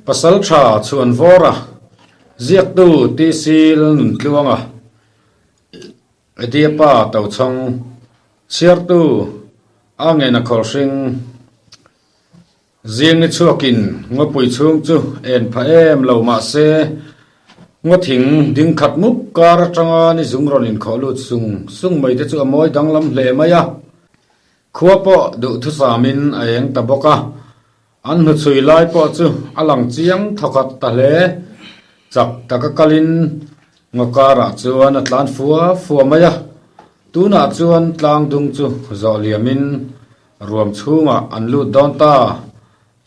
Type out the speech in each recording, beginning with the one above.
Pasaltha Chhuanvawra, Ziaktu TC Lalnuntluanga, Ediapa Tochhawng, Chhiartu A Ngena Khawlhring, Zing ni chhuakin ngawpui chhung chu en pha em lo mah se, ngaw thing ding khat mup kar atanga ni zung rawn inkhawh lut sung sung mai te chu a mawi danglam hle mai a. Khua pawh duhthusamin a eng ta bawk a, an hnuchhui lai pawh chu a lang chiang thawkhat ta hle. Chak taka kalin ngaw karah chuan a tlan fua fua mai a, tunah chuan tlang dung chu zawh liamin Ruam chhungah an lut dawn ta.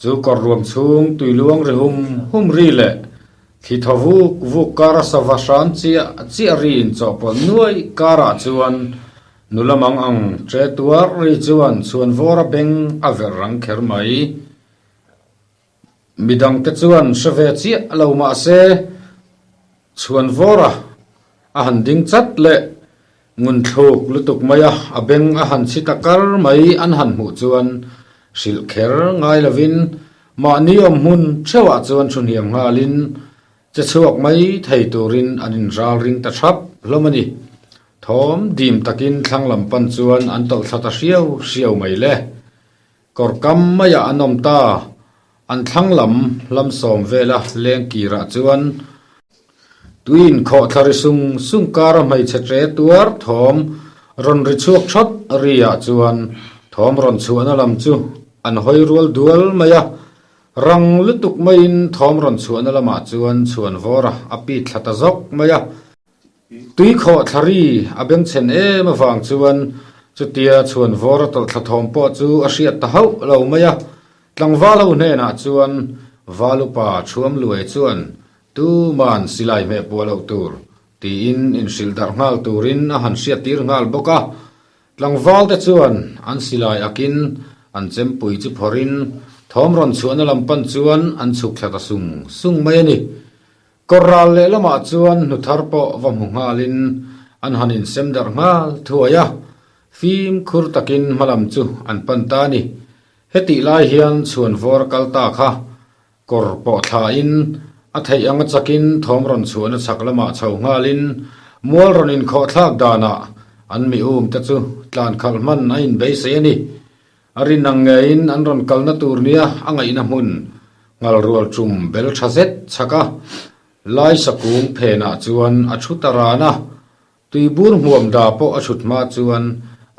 Chu kawr ruam chhung tui luang ri hum hum ri leh thli thaw vuk vuk kara sava hran chiah chiah ri inchawhpawlh nuai karah chuan nula mang ang ṭe tuar ri chuan chhuanvawra beng a verh rang kher mai. Midangte chuan hre ve chiah lo mah se, Chhuanvawra a han ding chat leh ngunthluk lutuk mai a, a beng a han chhi ta kar mai an han hmuh chuan hrilh kher ngai lovin mahni awm hmun theuhah chuan thu hniam nghalin che chhuak mai thei turin an inral ring ta thap hlawm a ni. Thawm dim takin thlang lam pan chuan an tawlh thla ta hriau hriau mai le. Kawr kam maiah an awm ta. An thlang lam hlamsawm vela leng kirah chuan tuiin khawh thla ri sung sung kara hmeichhe ṭe tuar thawm rawn ri chhuak ṭhawt riah chuan thawm rawn chhuahna lam chu an hawi rual dual mai a. Rang lutuk maiin thawm rawn chhuahna lamah chuan chhuanvawra a pit thla ta zawk mai a. Tui khawh thla ri a bengchhen em avang chuan chutia chhuan vawr a tawlh thla thawm pawh chu a hriat ta hauh lo mai a. Tlangval ho hnenah chuan Val upa Thuam Luai chuan tuman silai hmeh puah loh tur tiin inhrilh darh nghal turin a han hriattir nghal bawk a. Tlangval te chuan an silai akin an chempui chu phawrhin thawm rawn chhuahna lam pan chuan an chhuk thla ta sung sung mai a ni. Kawr ral lehlamah chuan hnu thar pawh va hmu nghalin an han insem darh nghal thuai a, fimkhur takin hmalam chu an pan ta a ni. Hetih lai hian chhuanvawr kal ta kha kawr pawh thlain a theih anga chakin thawm rawn chhuahna chhak lamah chho nghalin mual rawn inkhawh thlak danah an mi um te chu tlan khalh hman a inbeisei a ni. A rin ang ngeiin an rawn kalna tur nia a ngaihna hmun ngal rual tum bel tha zet chhak a, lai sakung phenah chuan a thu ta ran a, tuibur hmuam da pawh a thut hma chuan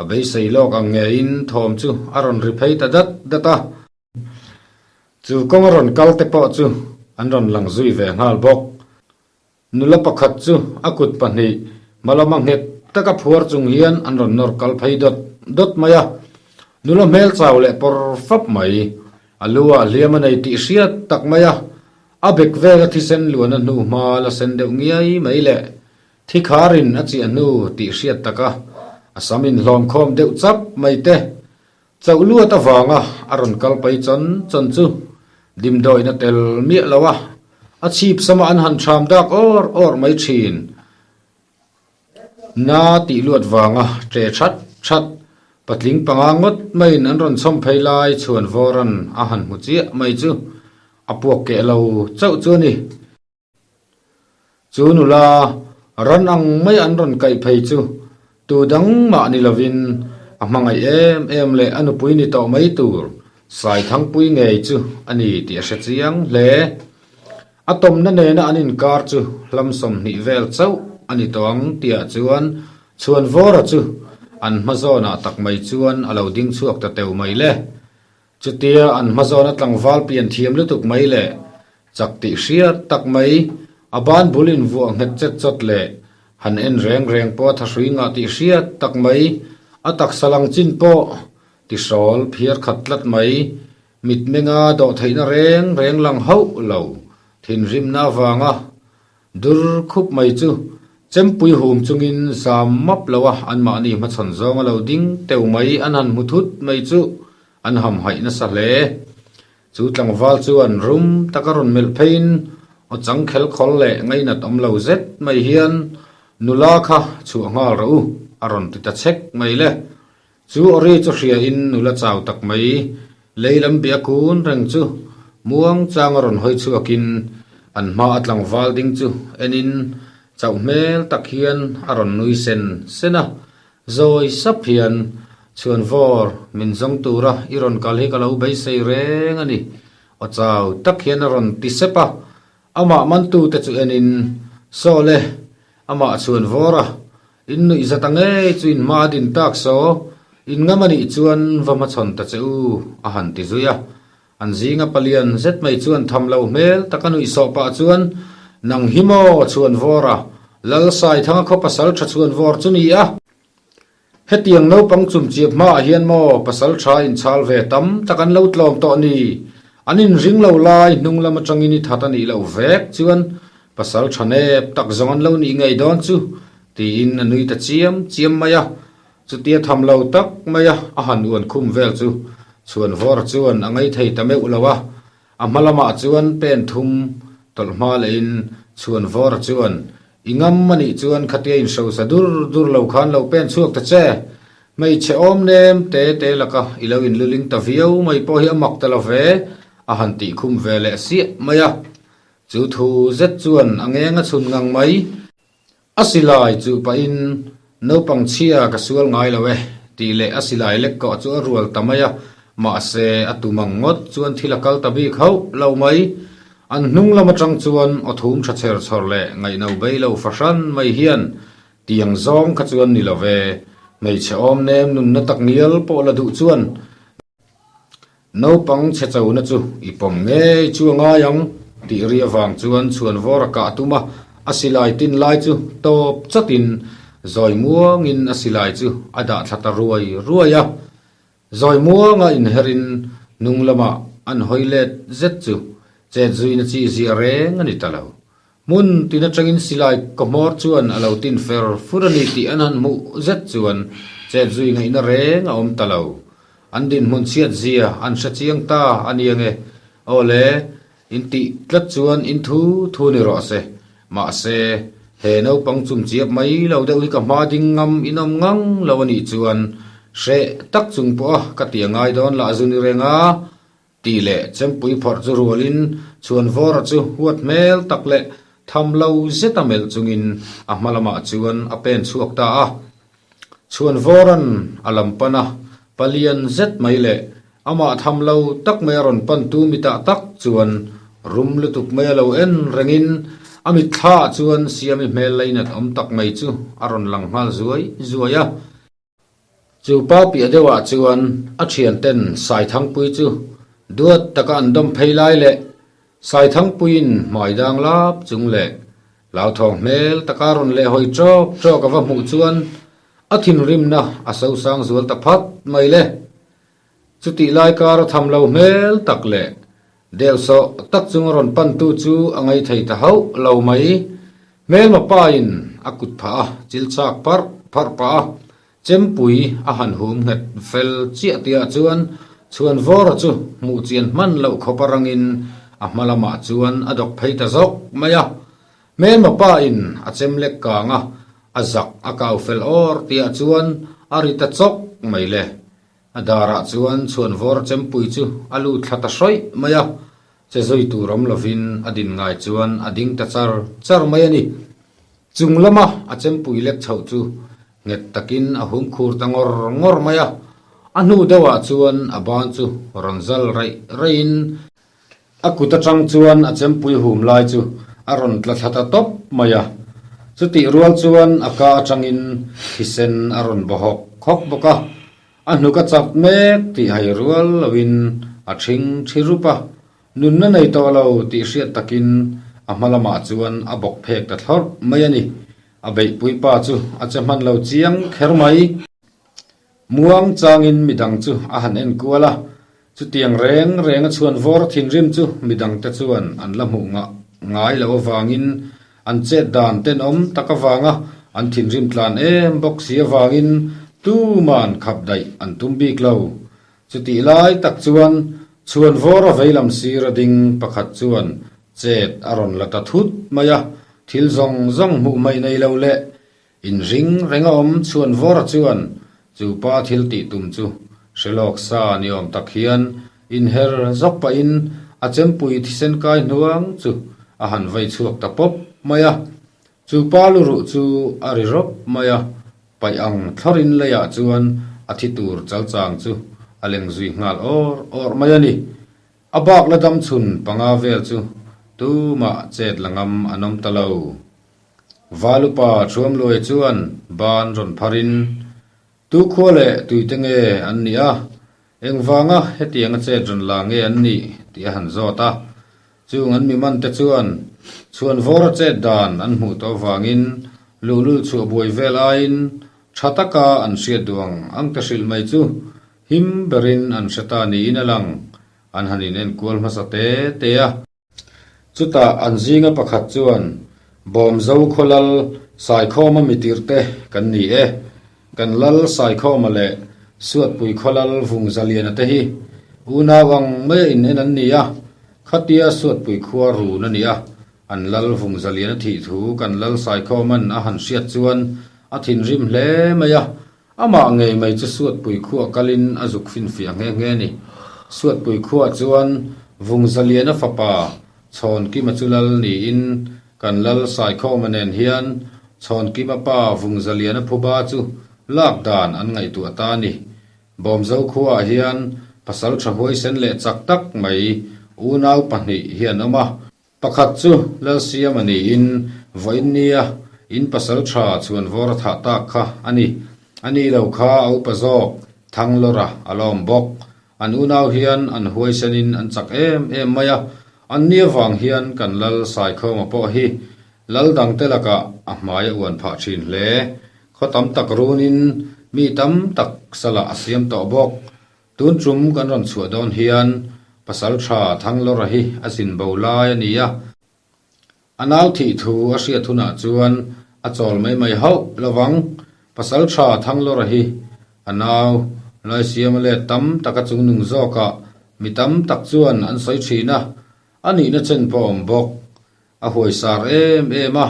a beisei lawk ang ngeiin thawm chu a rawn ri phei ta dat dat a. Chu kawng a rawn kal te pawh chu an rawn lang zui ve nghal bawk. Nula pakhat chu a kut pahnih hmalama nghet taka phuar chung hian an rawn nawr kal phei dawt dawt mai a. Nula hmel chau leh pawr fap mai, a lu ah hliam a nei tih hriat tak mai a, a bek vela thisen luan a hnu hma la sen deuh ngiai mai leh thi kharin a chiah hnu tih hriat taka a sam inhlawm khawm deuh chap mai te Chauh luat avanga a rawn kal pai chawn chawn chu dimdawina tel miah lo a, a chhip sama an han ṭham dak awr awr mai ṭhin. Na tih luat vanga ṭe ṭhat ṭhat, patling panga ngawt maiin an rawn chhawm phei lai chhuan vawran a han hmu chiah mai chu a puak keh lo chauh chu a ni. Chu nula ran ang mai an rawn kaih phei chu tu dang mah ni lovin a hmangaih em em leh a nupui ni tawh mai tur Saithangpui ngei chu a ni tih a hre chiang hle. A tawmna nena an inkar chu hlam 20 vel chauh a ni tawh ang tihah chuan Chhuanvawra chu an hma zawnah tak mai chuan a lo ding chhuak ta teu mai le. Chutia an hma zawna tlangval pian thiam lutuk mai leh chak tih hriat tak mai, a ban bul invuah nghet chet chawt leh han en reng reng pawh a thahrui ngah tih hriat tak mai, a taksa lang chin pawh tihrawl phiar khat tlat mai, mitmenga dawh theihna reng reng lang hauh lo, thinrimna avanga Dur khup mai chu chempui hum chungin zam map lo a anmahni hmachhawn zawng a lo ding teu mai an han hmu thut mai chu an hamhaih nasa hle. Chu tlangval chuan rum taka rawn melh pheiin aw chang khel khawl leh ngainat awm lo zet mai hian nula kha chhuah nghal rawh u a rawn ti ta chek mai le. Chu awri chu hriain nula chau tak mai lei lam bia kun reng chu. Muangchanga rawn hawi chhuakin an hma a tlangval ding chu enin chauh hmel tak hian a rawn nui sen sen a. Zawi sap hian Chhuanvawr min zawng tura i rawn kal hi ka lo beisei reng a ni. Aw chau tak hian a rawn ti sep a. Amah mantute chu enin, Saw le, amah chhuan vawr a, in nuih zat ang e chu in hma a din tak saw, in ngam a nih chuan va hmachhawn ta che u, a han ti zui a. An zinga palian zet mai chuan tham lo hmel taka nuih sawh pah chuan, Nang hi maw chhuan vawr a, Lal Saithanga khaw pasal tha chhuan vawr chu ni a. Hetiang naupang chumchiap hmaah hian maw pasal tha inchhal ve tam tak an lo tlawm tawh ni? An inring lo lai hnung lam atangin i that a nih loh vek chuan pasal tha nep tak zawng an lo nih ngei dawn chu tiin a nui ta chiam chiam mai a. Chutia tham lo tak maia a han uan khum vel chu Chhuanvawr chuan a ngaithei ta meuh lo a. A hma lamah chuan pen thum tawlh hma lehin Chhuanvawra chuan, I ngam a nih chuan khatia inhrosa dur dur lo khan lo pen chhuak ta che. Hmeichhe awm nem te te laka i lo inluling ta viau mai pawh hi a mak ta lo ve, a han tih khum ve leh siah mai a. Chu thu zet chuan a ngeng a chhun ngang mai. A silai chu pahin, Naupang chhia ka sual ngai lo e, tih leh a silai lek kawh chu a rual ta mai a, mahse a tum ang ngawt chuan thil a kal ta bik hauh lo mai. An hnung lam atang chuan aw thum tha chher chhawr leh ngaihno bei lo fahran mai hian tiang zawng kha chuan ni lo ve, hmeichhe awm nem nunna tak ngial pawh la duh chuan Naupang chhe chona chu i pawm ngei chu a ngai ang tih ri avang chuan chhuanvawr a kah tum a, a silai tin lai chu tawp chatin zawi muangin a silai chu a dah thla ta ruai ruai a. Zawi muanga inherin hnung lamah an hawi let zet chu chet zuina chi zia reng a ni ta lo. Hmun tin atangin silai ka hmawr chuan a lo tin fer fur a ni tih an han hmuh zet chuan chet zui ngaihna reng a awm ta lo. An dinhmun chhiat zia an hre chiang ta a ni ange. Aw le, in tih tlat chuan in thu thu ni rawh se. Mahse, he naupang chum chiap mai lo deuh hi ka hma ding ngam in awm ngang lo a nih chuan hreh tak chung pawh a ka ti a ngai dawn lah zu ni reng a. Tih leh chempui phawrh chu rualin Chhuanvawra chu huat hmel tak leh tham lo zeta melh chungin a hma lamah chuan a pen chhuak ta a. Chhuanvawra'n a lam pan a, palian zet mai leh amah tham lo tak mai a rawn pantu mitah tak chuan rum lutuk mai a lo en rengin a mitthlaah chuan Siami hmel lainat awm tak mai chu a rawn lang nghal zuai zuai a. Chu pa piah deuhah chuan a thianten Saithangpui chu duat taka an dawm phei lai leh Saithangpuiin hmai dang lap chung leh hlauthawng hmel taka rawn leh hawi ṭawk ṭawk a va hmuh chuan a thinrimna a sosang zual ta phat mai le. Chutih lai kar a tham lo hmel tak leh deuhsawh tak chung a rawn pantu chu a ngaithei ta hauh lo mai. Hmelma pain a kut phah a, chil chak pharh pharh pah a, chempui a han hum nghet fel chiah tihah chuan Chhuanvawra chu hmuh chian hman loh khawp a rangin a hma lamah chuan a dawk phei ta zawk mai a. Hmelma pain a chem lek kang a, a zak a kau fel awr tihah chuan a ri ta chawk mai le. A darah chuan chhuanvawr chempui chu a lut thla ta hrawih mai a, che zui tur awm lovin a din ngai chuan a ding ta char char mai a ni. Chung lama a chempui lek chhoh chu nghet takin a hum khur ta ngawr ngawr mai a, a hnu deuhah chuan a ban chu rawn zal raih raihin A kut atang chuan a chempui hum lai chu a rawn tla thla ta tawp mai a. Chutih rual chuan a ka atangin thisen a rawn baw hawk hawk bawk a. A hnuk a chak mek tih hai rual loin a thing thi rup a. Nunna nei tawh lo tih hriat takin a hma lamah chuan a bawk phek ta thlawrh mai a ni. A beihpui pa chu a che hman lo chiang kher mai. Muang changin midang chu a han en kual a, chutiang reng reng a chhuan vawr thinrim chu midangte chuan an la hmuh ngah ngai loh avangin an chet dan tenawm tak avanga an thinrim tlan em bawk si avangin tuman khap daih an tum bik lo. Chutih lai tak chuan chhuan vawr a veilam sir a ding pakhat chuan chet a rawn la ta thut mai a, thil zawng zawng hmuh hmaih nei lo leh Inring reng a awm chhuan vawra chuan chu pa thil tih tum chu hre lawk sa ni awm tak hian inher zawk pahin A chempui thisen kai hnuang chu a han vei chhuak ta pawp mai a. Chu pa luruh chu a ri rawp mai a, paih ang thlawrin leiah chuan a thi tur chal chang chu a leng zui nghal awr awr mai a ni. A bak la dam chhun panga vel chu tumah chet la ngam an awm ta lo. Valupa Thuamluai chuan ban rawn pharin, Tu khua leh tuite nge an nih a? Engvanga hetianga chet rawn la nge an nih? tih a han zawt a. Chung an mi mante chuan chhuanvawra chet dan an hmuh tawh avangin luhlul chhuah buai vel aiin tha taka an hriat duh ang ang te hrilh mai chu him berin an hre ta niin a lang. An han inenkual hmasa te te a. Chutah an zinga pakhat chuan, Bawmzo khaw lal Saikhawma mitirhte kan ni e. Kan lal Saikhawma leh Suatpui khaw lal Vungzaliana te hi unau ang maia in en an ni a, khatia Suatpui khua run a ni a, an lal Vungzaliana thih thu kan lal Saikhawma'n a han hriat chuan a thinrim hle mai a, Amah ngei mai chu Suatpui khuah kalin a zuk finfiah nghe nghe a ni. Suatpui khuah chuan Vungzaliana fapa Chhawnkima chu lal niin kan lal Saikhawma nen hian Chhawnkima pa Vungzaliana phuba chu lak dan an ngaihtuah ta a ni. Bawmzo khuaah hian pasal tha huaisen leh chak tak mai unau pahnih hi an awm a. Pakhat chu Lalsiama niin vawiin nia in pasal tha chhuanvawr a thah tak kha a ni. A ni lo kha a upa zawk Thanglawra a la awm bawk. An unau hian an huaisenin an chak em em mai a, an ni avang hian kan Lal Saikhawma pawh hi Lal dangte lakah a hmai a uan phah thin hle. Khaw tam tak runin mi tam tak salah a siam tawh bawk. Tun tum kan rawn chhuah dawn hian pasal tha Thanglawra hi a zin bo lai a ni a. A nau thih thu a hriat hunah chuan a chawl mai mai hauh lo vang. Pasal tha Thanglawra hi a nau Laisiama let tam tak a chungnung zawkah mi tam tak chuan an sawi thin a, a nihna chen pawh a awm bawk. A huaisar em em a,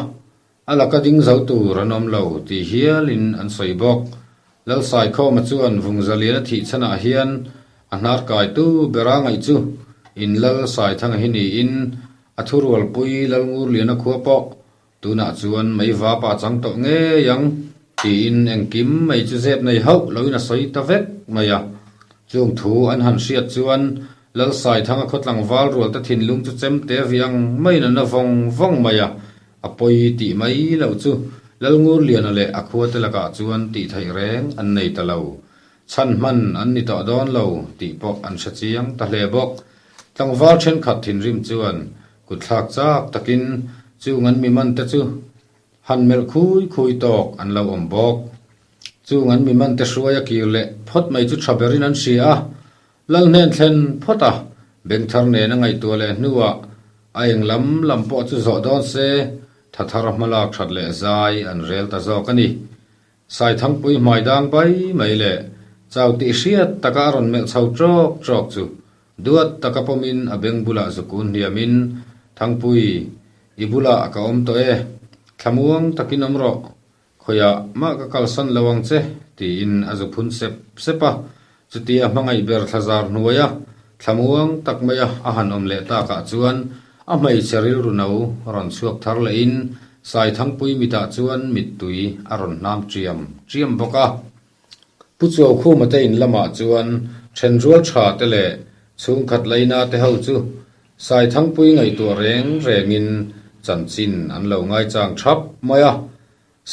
A laka ding zo tur an awm lo tih hialin an sawi bawk. Lalsaikhawma chuan Vungzaliana thih chhanah hian a hnar kaitu bera ngaih chu in Lalsaithanga hi niin a thurualpui Lalngurliana khua pawh tunah chuan mei vapa chang tawh ngei ang tiin engkim mai chu zep nei hauh loin a sawi ta vek mai a. Chung thu an han hriat chuan Lalsaithanga khaw tlangval rualte thinlung chu chemte viang maiin an la vawng vawng mai a. A pawi tih mai loh chu Lalngurliana leh a khuate lakah chuan tih theih reng an nei ta lo. Chhan hman an ni tawh dawn lo tih pawh an hre chiang ta hle bawk. Tlangval thenkhat thinrim chuan kutthlak chak takin chung an mi man te chu han melh khui khui tawk an lo awm bawk. Chung an mi man te hruai a kir leh phawt mai chu tha berin an hria a, Lal hnen thlen phawt a, bengthar nen a ngaihtuah leh hnuah a eng lam lam pawh chu zawh dawn se, tha thar hma lak that leh zai an rel ta zawk a ni. Saithangpui hmai dang bai mai leh chau tih hriat taka a rawn melh chho trawk trawk chu duat taka pawmin a beng bulah zukun hniamin, Thangpui, i bulah ka awm tawh e, thlamuang takin awm rawh, Khawiah mah ka kalsan lo ang che, tiin a zu phun sep sep a. Chutia hmangaih ber thlazar hnuaia thlamuang tak maia a han awm leh takah chuan a hmeichhe rilru no rawn chhuak thar lehin Saithangpui mitah chuan mittui a rawn hnam ṭiam ṭiam bawk a. Pu Chuaukhuma te in lamah chuan ṭhenrual ṭha te leh chhungkhat laina te ho chu Saithangpui ngaihtuah reng rengin chanchin an lo ngaichang ṭhap mai a.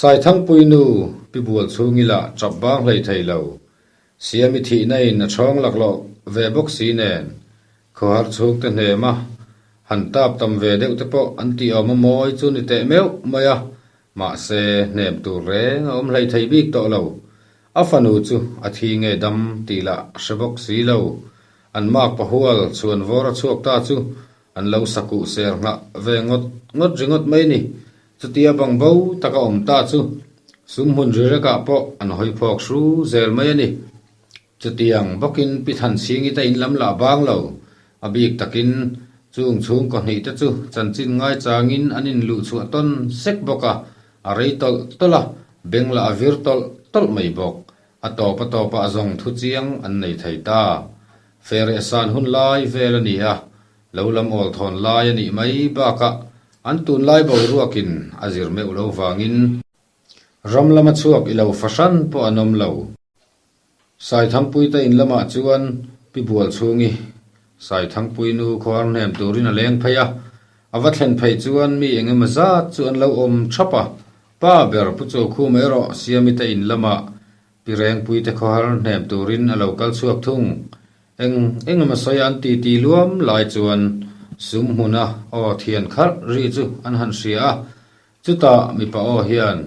Saithangpui nu Pi Bualchhungi lah ṭap bang hlei thei lo. Siami thihna in a chhawng laklawh ve bawk si nen khawhar chhungte hnem a, han tap tam ve deuh te pawh an tih awm a mawi chu ni teh meuh mai a. Mahse, hnem tur reng a awm hlei thei bik tawh lo. A fanu chu a thi nge dam tih lah hre bawk si lo. An mak pahual chhuan vawr a chhuak ta chu an lo sakuh ser nghah ve ngawt ngawt ringawt mai ni. Chutia bang bo taka awm ta chu sum hmun ri rekah pawh an hawi phawk hru zel mai a ni. Chutiang bawkin Pi Thanchhingi te in lam lah bang lo. A bik takin chung chhungkaw hnih te chu chanchin ngaichangin an inluh chhuah tawn sek bawk a, a rei tawlh tawlh a, beng lah a vir tawlh tawlh mai bawk. A tawp a tawpah zawng thu chiang an nei thei ta. Fereh san hun lai vel a ni a. Lo lam awl thawn lai a nih mai bakah an tunlai boruakin a zir meuh lo vangin ram lama chhuak i lo fahran pawh an awm lo. Saithangpuite in lamah chuan Pi Bualchhungi, Saithangpui nu khuar hnem turin a leng phei a, a va thlen phei chuan mi eng emaw zat chu an lo awm thap a, pa ber Pu Chawkhum erawh Siamite in lamah Pi Rengpuite khawhar hnem turin a lo kal chhuak thung. Eng eng emaw sawi an ti ti luam lai chuan sum hmuna aw thian kharh ri chu an han hria a, Chutah mipa aw hian,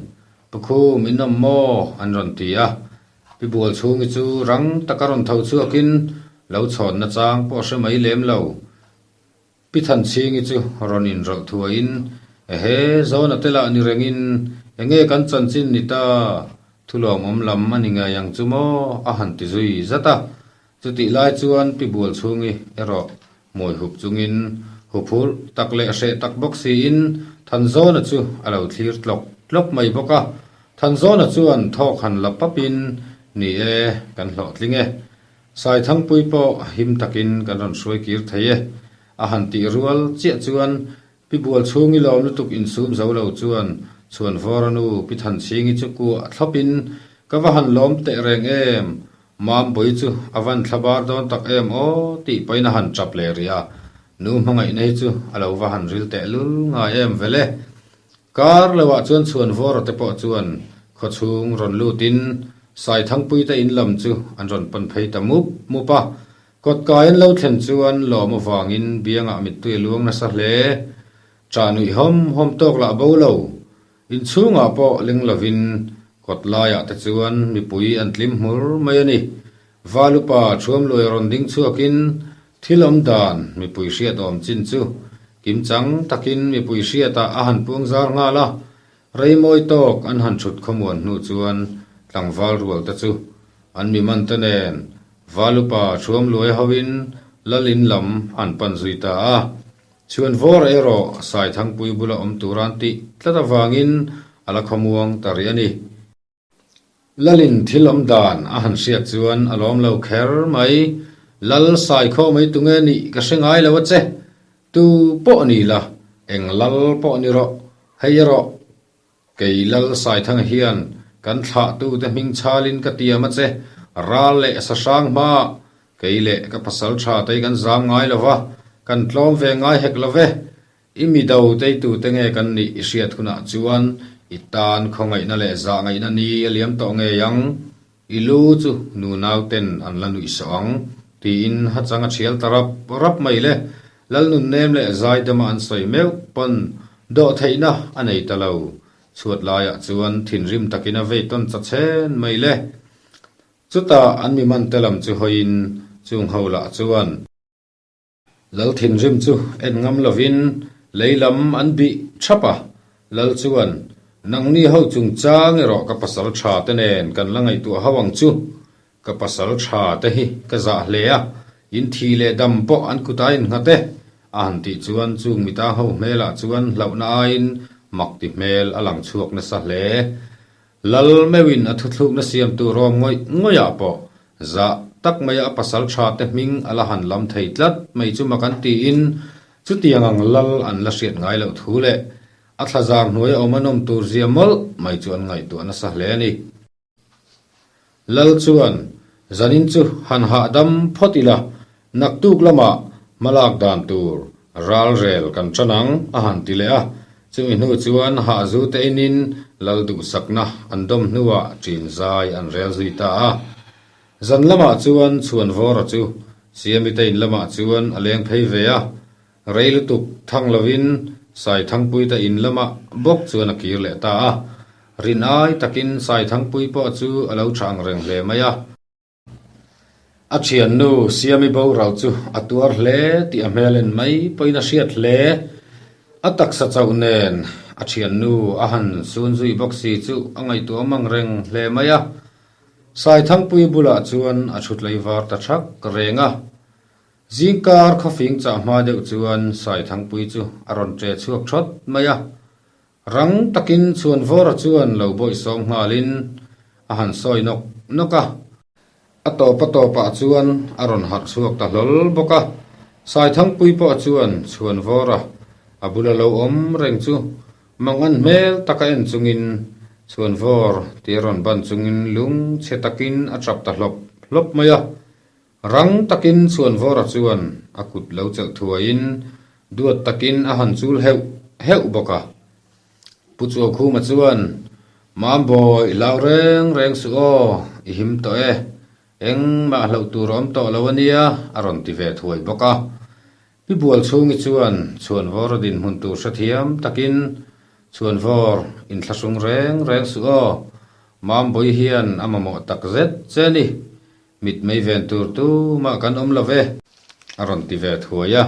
Pu Khum, in awm maw? an rawn ti a. Pi Bualchhungi chu rang taka rawn tho chhuakin lo chhawnna chang pawh hre mai lem lo. Pi Thanchhingi chu rawn inrawlh thuaiin, Ehe, Zawna te lah ni rengin enge kan chanchin ni ta? Thulawmawm lam a ni ngei ang chu maw? a han ti zui zat a. Chutih lai chuan Pi Bualchhungi erawh hmui hup chungin huphurh tak leh hreh tak bawk siin Thanzawna chu a lo thlir tlawk tlawk mai bawk a. Thanzawna chuan thawk han la papin, Ni e, kan hlawhtling e. Saithangpui pawh him takin kan rawn hruai kir thei e. A han tih rual chiah chuan Pi Bualchhungi lawm lutuk insum zo lo chuan Chhuanvawra nu Pi Thanchhingi chu kuah thlawpin, Ka va han lawm teh reng em? Mambawi chu a van thla bar dawn tak em aw tih pahin a han tap leh rih a, nu hmangaihna hi chu a lo va han ril teh lul ngai em vele. Kar loah chuan Chhuanvawra te pawh chuan khawchhung rawn lutin Saithangpuite in lam chu an rawn pan phei ta mup mup a, Kawtkai an lo thlen chuan lawm avangin biangah mittui a luang nasa hle. Ṭah nuih hawm hawm tawk lah bo lo. Inchhungah pawh leng lovin kawt laiah te chuan mipui an tlim hmur mai a ni. Valupa Thuamluai rawn ding chhuakin thil awm dan mipui hriat awm chin chu kimchang takin mipui hriatah a han puang zar nghal a. Rei mawi tawk an han thut khawmuan hnu chuan tlangval rual te chu an mi man te nen Valupa Thuamluai hoin Lal in lam an pan zui ta a. Chhuanvawr erawh Saithangpui bula awm tura an tih tlat avangin a la khawmuang ta rih a ni. Lalin thil awm dan a han hriat chuan a lawm lo kher mai. Lal Saikhaw mai tunge nih ka hre ngai lo a che. Tu pawh ni la, eng lal pawh ni rawh, hei erawh kei Lal Saithanga hian kan thlahtute hming chhalin ka tiam a che, ral leh sahrang hma Kei leh ka pasal tha tei kan zam ngai lo va, kan tlawm ve ngai hek lo ve. I mi do teitute nge kan nih i hriat hunah chuan i tan khawngaihna leh zahngaihna ni a liam tawh ngei ang. I lu chu nu nauten an la nuih sawh ang, tiin hachang a thial ta rap rap mai le. Lalnunnem leh Zaidama an sawi meuh pawn dawhtheihna a nei ta lo. Chhuat laiah chuan thinrim takin a vei tawn cha chhen mai le. Chutah an mi man te lam chu hawiin chung ho lah chuan Lal thinrim chu en ngam lovin lei lam an bih thap a, Lal chuan, Nangni ho chungchang erawh ka pasal tha te nen kan la ngaihtuah ho ang chu, ka pasal tha te hi ka zah hle a, in thih leh dam pawh an kut a innghat e, a han tih chuan chung mita ho hmelah chuan hlauhna aiin mak ti hmel a lang chhuak nasa hle. Lal meuhin a thuthlukna siam tur awm ngawih ngawihah pawh zah tak maia a pasal tha te hming a la han lam thei tlat mai chu mak an tiin chutiang ang lal an la hriat ngai loh thu leh a thlazar hnuaia awm a nawm tur zia mawlh mai chu an ngaihtuah nasa hle a ni. Lal chuan zanin chu han hahdam phawt ila Naktuk lamah hmalak dan tur ralrel kan tan ang, a han ti leh a. Chumi hnu chuan hahzu te inin lal duhsakna an dawm hnuah ṭin zai an rel zui ta a. Zan lamah chuan Chhuanvawra chu Siami te in lamah chuan a leng phei ve a. Rei lutuk thang lovin Saithangpui te in lamah bawk chuan a kir leh ta a. Rin ai takin Saithangpui pawh chu a lo ṭha ang reng hle mai a. A thiannu Siami boral chu a tuar hle tih a hmel en mai pawhin a hriat hle. A taksa chauh nen a thiannu a han sun zui bawk si chu a ngaihtuah mang reng hle mai a. Saithangpui bulah chuan a thutlei var ta thak reng a. Zingkar khawfing chah hma deuh chuan Saithangpui chu a rawn ṭe chhuak thawt mai a. Rang takin Chhuanvawra chuan lo bawihsawm nghalin a han sawi nawk nawk a. A tawp a tawpah chuan a rawn harh chhuak ta hlawl bawk a. Saithangpui pawh chuan Chhuanvawra a bula lo awm reng chu mangan hmel taka en chungin Chhuanvawr tia rawn ban chungin lung chhe takin a tap ta hlawp hlawp mai a. Rang takin Chhuanvawra chuan a kut lo chelh thuaiin duat takin a han chul heuh heuh bawk a. Pu Chuaukhuma chuan, Mambawi, hlau reng reng suh aw, i him tawh e. Engmah hlauh tur a awm tawh lo a nia, a rawn ti ve thuai bawk a. Pi Bualchhungi chuan Chhuanvawra dinhmun tur hrethiam takin, Chhuanvawr, inthlahrung reng reng suh aw, Mambawi hian a mamawh tak zet che ni. Mit mei ven tur tumah kan awm lo ve, a rawn ti ve thuai a.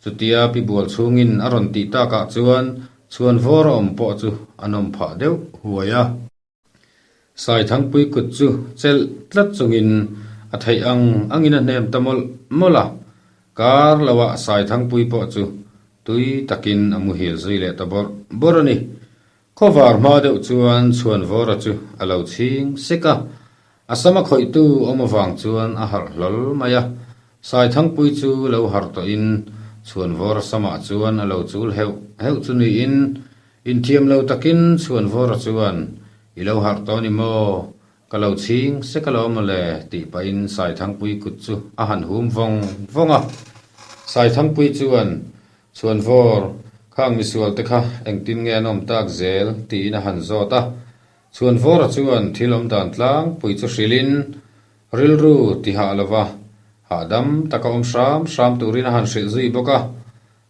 Chutia pi bual chhungin a rawn tih takah chuan chhuanvawr a awm pawh chu a nawm phah deuh huai a. Saithangpui kut chu chelh tlat chungin a theih ang angin a hnem ta mawlh mawlh a. Kar loah Saithangpui pawh chu tui takin a muhil zui leh ta bawrh bawrh a ni. Khawvar hma deuh chuan Chhuanvawra chu a lo chhing sek a, a sama khawihtu awm avang chuan a harh hlawl mai a. Saithangpui chu lo harh tawhin Chhuanvawra samah chuan a lo chul heuh heuh chu niin inthiam lo takin Chhuanvawra chuan, I lo harh tawh ni maw? Ka lo chhing sek alawm mawle tih pahin Saithangpui kut chu a han hum vawng vawng a. Saithangpui chuan, Chhuanvawr, khang misual te kha engtin nge an awm tak zel? tiin a han zawt a. Chhuanvawra chuan thil awm dan tlangpui chu hrilhin rilru ti hah lova hahdam taka awm hram hram turin a han hrilh zui bawk a.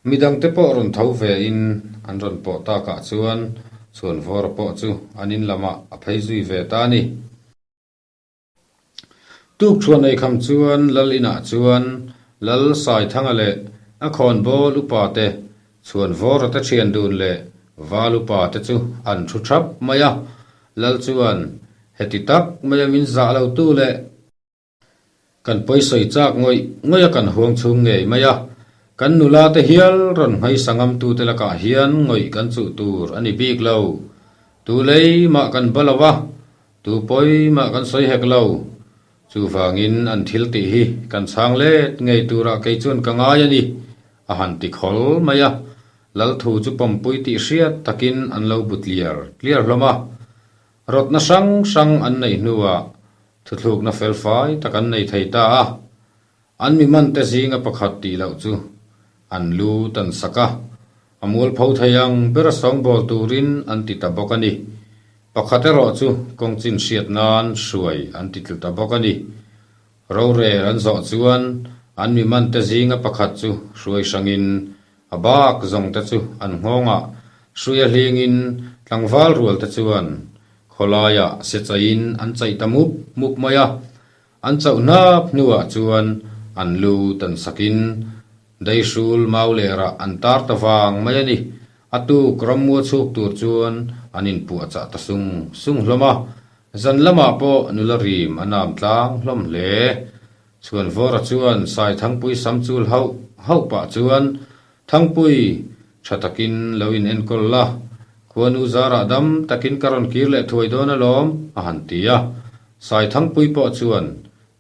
Midangte pawh rawn tho vein an rawn pawh takah chuan Chhuanvawra pawh chu an in lamah a phei zui ve ta a ni. Tuk thuan ei kham chuan Lal inah chuan Lal Saithanga leh a khawnbawl upa te, Chhuanvawra te thian dun leh Val upa te chu an thu thap mai a. Lal chuan, Heti tak mai a min zah lo tu leh kan pawisawi chak ngawih ngawih a kan huang chhung ngei mai a, kan nula te hial rawn hmaisa ngam tu te lakah hian ngawih kan chuh tur a ni bik lo. Tu lei mah kan ba lo a, Tu pawi mah kan sawi hek lo. Chuvangin an thil tih hi kan chhang let ngei turah kei chuan ka ngai a ni, a han ti khawl mai a. Lal thu chu pawmpui tih hriat takin an lo bu tliar tliar hlawm a. Rawtna hrang hrang an neih hnuah thuthlukna felfai tak an nei thei ta a. An mi mante zinga pakhat tih loh chu an lu tan sak a, a mualpho thei ang bera sawngbawl turin an ti ta bawk a ni. Pakhat erawh chu kawng chin hriat nan hruai an ti tlu ta bawk a ni. Rorel an zawh chuan an mi mante zinga pakhat chu hruai hrangin a bak zawng te chu an nghawngah hrui a hlingin tlangval rual te chuan khawlaiah se chaiin an chaih ta mup mup mai a. An chauh hnap hnuah chuan an lu tan sakin Deihrul mau lerah an tar ta vang mai a ni. A tuk rammua chhuk tur chuan an inpuahchah ta sung sung hlawm a. Zan lamah pawh nula rim a nam tlang hlawm hle. Chhuanvawra chuan Saithangpui sam chul hauh hauh pah chuan Thangpui, tha takin lo in enkawl la, khuanu zarah dam takin ka rawn kir leh thuai dawn alawm, a han ti a. Sai Thangpui pawh chuan,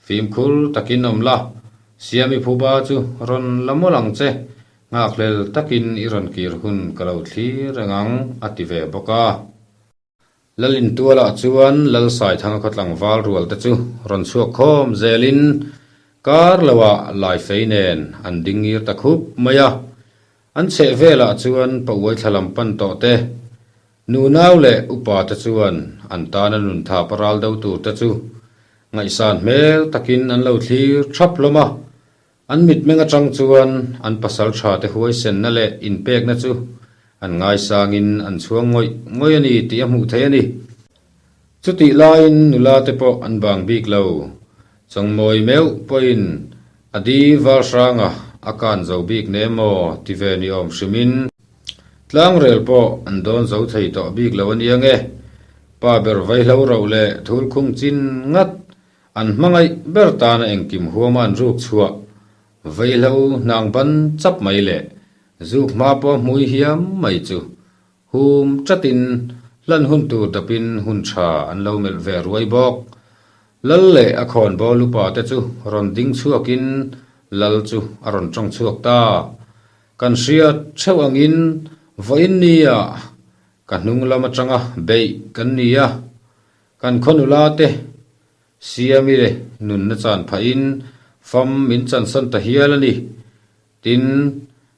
Fimkhur takin awm la, Siami phuba chu rawn la mawlh ang che, nghakhlel takin i rawn kir hun ka lo thlir reng ang, a ti ve bawk a. Lalintualah chuan Lalsaithanga khaw tlangval rual te chu rawn chhuak khawm zelin kar loah Laifei nen an ding ngir ta khup mai a. An chheh velah chuan pa uaithla lam pan tawh te, nunau leh upa te chuan an tana nun tha paral do tur te chu ngaihsan hmel takin an lo thlir thap hlawm a. An mitmeng atang chuan an pasal tha te huaisenna leh inpekna chu an ngaisangin an chhuang ngawih ngawih a ni tih a hmuh theih a ni. Chutih laiin nula te pawh an bang bik lo. Chawngmawi meuh pawhin a di val hranga a kan zo bik ne maw ti ve ni awm hrimin tlangrel pawh an dawn zo thei tawh bik lo a nia nge. Pa ber vaihlo rauh leh thulkhung chin ngat An hmangaih ber tana engkim huama an ruk chhuah vaihlo hnang ban chap mai leh zuk hma pawh hmui hiam mai chu hum chatin hlan hun tur dapin hun tha an lo melh ve ruai bawk. Lal leh a khawnbawl upa te chu rawn ding chhuakin Lal chu a rawn tawng chhuak ta. Kan hriat theuh angin vawiin nia ka hnung lam atanga beih kan ni a, kan khaw nula te Siami leh nunna chan phahin fam min chansan ta hial a ni. Tin,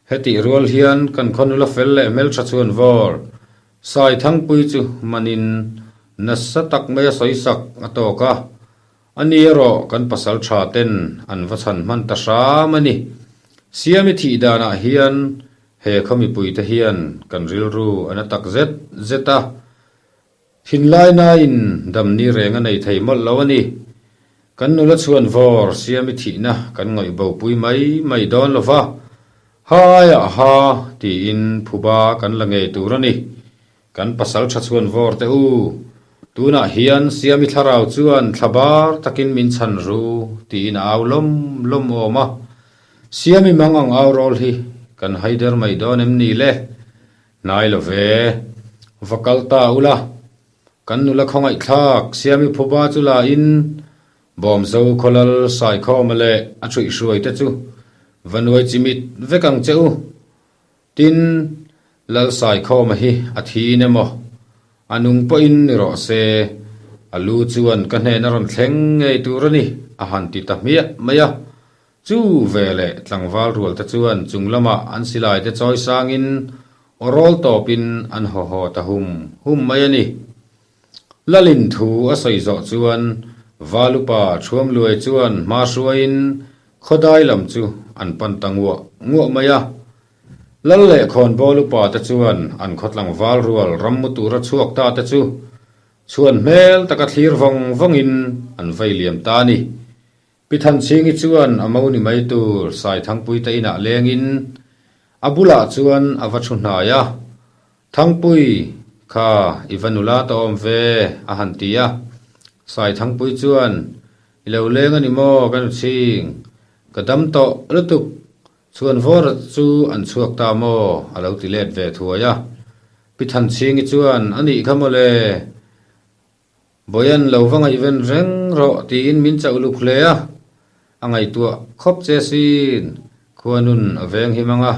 hetih rual hian kan khaw nula fel leh hmeltha chhuan vawr Saithangpui chu manin nasa tak mai a sawisak a tawk a, a ni erawh kan pasal tha ten an va chhan hman ta hram a ni. Siami thih danah hian he khaw mipuite hian kan rilru a na tak zet zet a, Thinlainain damni reng a nei thei mawlh lo a ni. Kan nula chhuan vawr siami thihna kan ngawih bopui mai mai dawn lo va, Haiah ha tiin phuba kan la ngei tur a ni. Kan pasal tha chhuan vawr teh u, tunah hian siami thlarau chuan thla bar takin min chhan ru tiin a au lawm lawm awm a. Siami mang ang au rawl hi kan haider mai dawn em ni le? Hnai lo ve. Va kal ta ula. Kan nula khawngaihthlak Siami phuba chu la in Bawmzo khawlal Saikhawma leh a thuihhruai te chu va nuai chimit vek ang che u. Tin, Lal Saikhawma hi a thi in emaw, a nung pawhin ni rawh se, a lu chuan ka hnen a rawn thleng ngei tur a ni, a han ti ta hmiah mai a. Chu veleh tlangval rual te chuan chung lamah an silai te chawi sangin aw rawl tawpin an haw haw ta hum hum mai a ni. Lalin thu a sawi zawh chuan Valupa Thuamluai chuan hma hruaiin khawdai lam chu an pan ta nguah nguah mai a. Lal leh khawnbawl upa te chuan an khaw tlangval rual rammu tura chhuak ta te chu chhuan hmel taka thlir vawng vawngin an vei liam ta a ni. Pi Thanchhingi chuan a mo ni mai tur Saithangpui te inah lengin a bulah chuan a va thu hnai a, Thangpui, kha i va nula ta awm ve, a han ti a. Saithangpui chuan, I lo leng a ni maw ka nu chhing, ka dam tawh lutuk, chhuan vawr chu an chhuak ta maw, a lo ti let ve thuai a. Pi Thanchhingi chuan, A nih kha mawle, Bawian lo va ngaihven reng rawh tiin min chauh luk hle a, a ngaihtuah khawp che sin, khuanun a veng him ang a,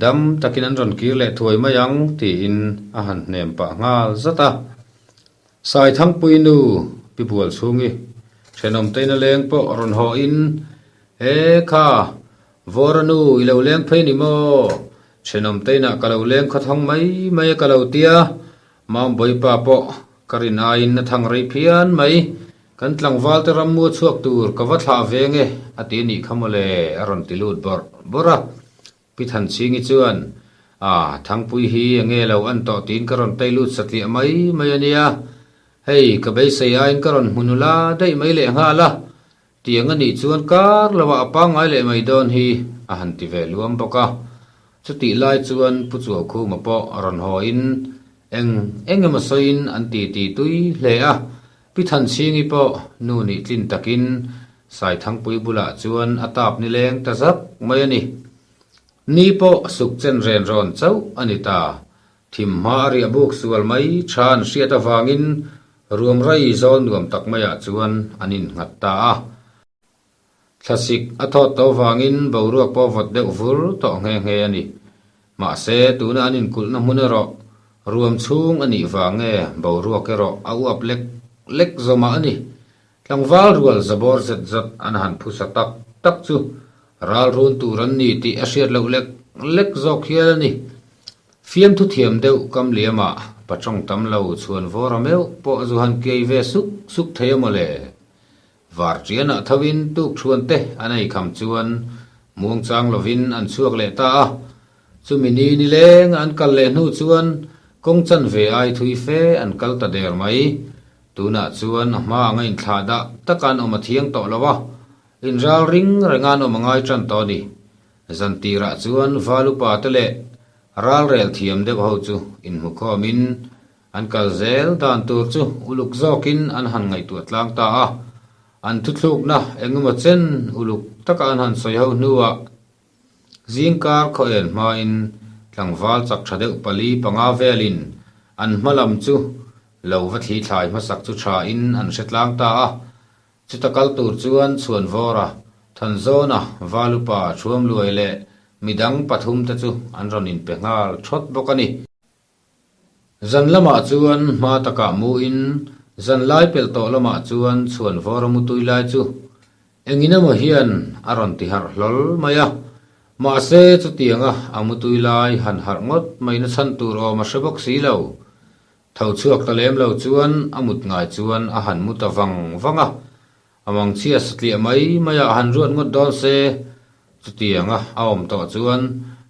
dam takin an rawn kir leh thuai mai ang tiin a han hnem pah nghal zat a. Saithangpui nu Pi Bualchhungi thenawmtein a leng pawh rawn hawhin, E kha, Vawra nu i lo leng phei ni maw? Thenawmteinah ka lo leng khawthawng mai mai a ka lo tia, Mambawipa pawh ka rin aiin a thang rei phian mai. Kan tlangval te rammu a chhuak tur ka va thlah ve nge a ti anih kha mawle a rawn ti lut bawrh bawrh a. Pi Thanchhingi chuan, A, Thangpui hi enge lo an tawh tiin ka rawn tei lut satliah mai mai a nia. Hei, ka beisei aiin ka rawn hmu nula daih mai leh nghal a. Tiang a nih chuan kar loah a pangngai leh mai dawn hi a han ti ve luam bawk a. Chutih lai chuan Pu Chuaukhuma pawh rawn haw in eng eng emaw sawiin an ti ti tui hle a. Pi Thanchhingi pawh nu nih tlin takin Saithangpui bulah chuan a tap nileng ta zak mai a ni. Ni pawh suk chen ren rawn chauh a ni ta. Thim hma a riah buk sual mai tha an hriat avangin ruam rai zawl nuam tak maiah chuan an innghat ta a. Thlasik a thawt tawh vangin boruak pawh vawt deuh vur tawh nghe nghe a ni. Mahse, tuna an inkulhna hmun erawh ruam chhung a nih vang nge boruak erawh a uap lek lek zawmah a ni. Tlangval rual zabawr zet zet an han phusa tak tak chu ral run tur an ni tih a hriat loh lek lek zawk hial a ni. Fiamthu thiam deuh kam liamah patawng tam lo chhuan vawr a meuh pawh zu han kiai ve suk suk thei a mawle. Varṭianah thoin tuk thuan te an ei kham chuan muangchang lovin an chhuak leh ta a. Chumi ni nileng an kal leh hnu chuan kawng chanve ai thui fe an kal ta der mai. Tunah chuan a hma anga inthlah dah taka an awm a thiang tawh lo a, inral ring renga an awm a ngai tan tawh a ni. Zan tirah chuan val upa te leh ralrel thiam deuh ho chu inhmukhawmin an kal zel dan tur chu uluk zawkin an han ngaihtuah tlang ta a. An thuthlukna engemaw chen uluk taka an han sawi ho hnuah Zingkar khaw en hmain tlangval chak tha deuh pali panga velin an hma lam chu lo va thli thlai hmasak chu thain an hre tlang ta a. Chuta kal tur chuan chhuan vawra. Thanzawna, Valupa, Thuamluai leh midang pathumte chu an rawn inpe nghal thawt bawk a ni. Zan lamah chuan hma takah muin zan lai pelh tawh lamah chuan chhuan vawr a mutui lai chu engin emaw hian a rawn ti harh hlawl mai a. Mahse chutianga a mutui lai han harh ngawt mai na chhan tur awm a hre bawk si lo. Tho chhuak ta lem lo chuan a mut ngai chuan a han mu ta vang vang a. A mangchhia satliah mai maiah han ruat ngawt dawn se, chutianga a awm tawh chuan